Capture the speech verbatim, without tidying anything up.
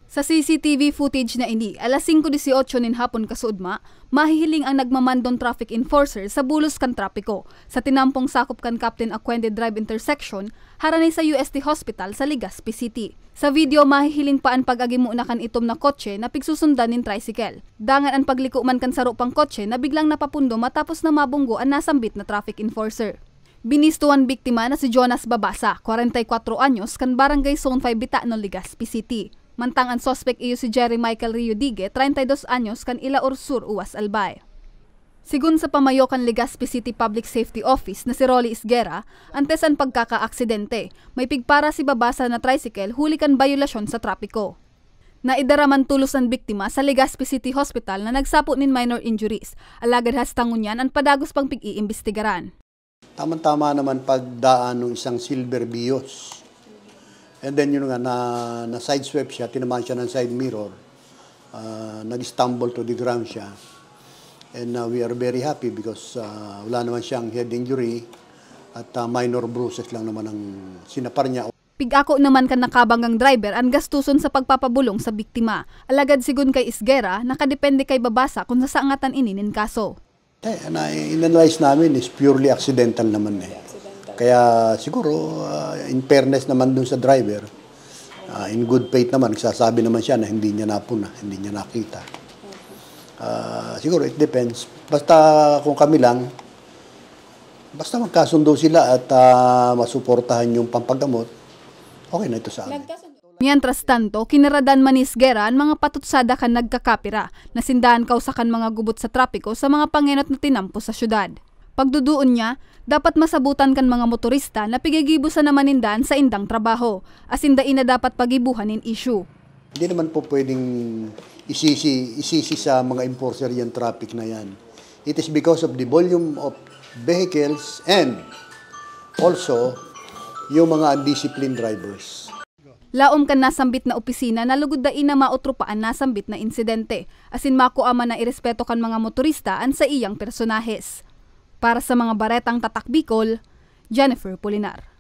Sa C C T V footage na ini, alas singko dieciocho nin hapon kasuodma, mahihiling ang nagmamandong traffic enforcer sa bulos kan trapiko, sa tinampong sakop kan Captain Aquende Drive intersection, harani sa U S T Hospital sa Legazpi City. Sa video, mahihiling pa an pag-agimo na kan itom na kotse na pigsusundan nin tricycle. Dangan an pagliko man kan saro pang kotse na biglang napapundo matapos na mabunggo an nasambit na traffic enforcer. Binisto an biktima na si Jonas Babasa, kwarenta y kwatro anyos, kan Barangay Zone five Bitano, Legazpi City. Mantang an suspek iyo si Jerry Michael Rio Digue, treinta y dos anyos, kan Ilaor Sur, Uwas, Albay. Sigon sa pamayo kan Legazpi City Public Safety Office na si Rolly Isguera, antes an pagkakaaksidente, may pigpara si Babasa na tricycle huli kan bayolasyon sa trapiko. Naidara man tolos an biktima sa Legazpi City Hospital na nagsapo nin minor injuries, alagad hasta ngunyan an padagos pang pig-iimbestigaran. Tama-tama naman pagdaan ng isang silver Vios. And then yun nga, na, na sideswipe siya, tinamaan siya ng side mirror. Ah, nag-stumble to the ground siya. And, ah, we are very happy because, ah, wala naman siyang head injury at, ah, minor bruises lang naman ang sinapar niya. Pig-ako naman kan nakabanggang driver an gastuson sa pagpapabolong sa biktima. Alagad sigon kay Isguera, nakadepende kay Babasa kun sasangatan ini nin kaso. Eh, na-, in-analyze namin is purely accidental naman eh. Kaya siguro, ah, in fairness naman dun sa driver, ah, in good faith naman, nagsasabi naman siya na hindi niya napuna, hindi niya nakita. Ah, siguro it depends. Basta kung kami lang, basta magkasundo sila at, ah, masuportahan yung pampagamot, okay na ito sa amin. Mientras tanto, kinaradan man ni Isguera an mga patutsada kan nagkakapira na sinda an kausa kan mga gubot sa trapiko sa mga pangenot na tinampo sa syudad. Pagduduon niya, dapat masabutan kan mga motorista na pigigibo sana man ninda an saindang trabaho, asin dai na dapat pagibohan nin isyu. Hindi naman po pwedeng isisi, isisi sa mga enforcer yung traffic na yan. It is because of the volume of vehicles and also yung mga undisciplined drivers. Laom kan nasambit na opisina na lugod dai na maotro pa an nasambit na insidente, asin makua man na irespeto kan mga motorista an saiyang personahes. Para sa mga baretang Tatak Bicol, Jennifer Polinar.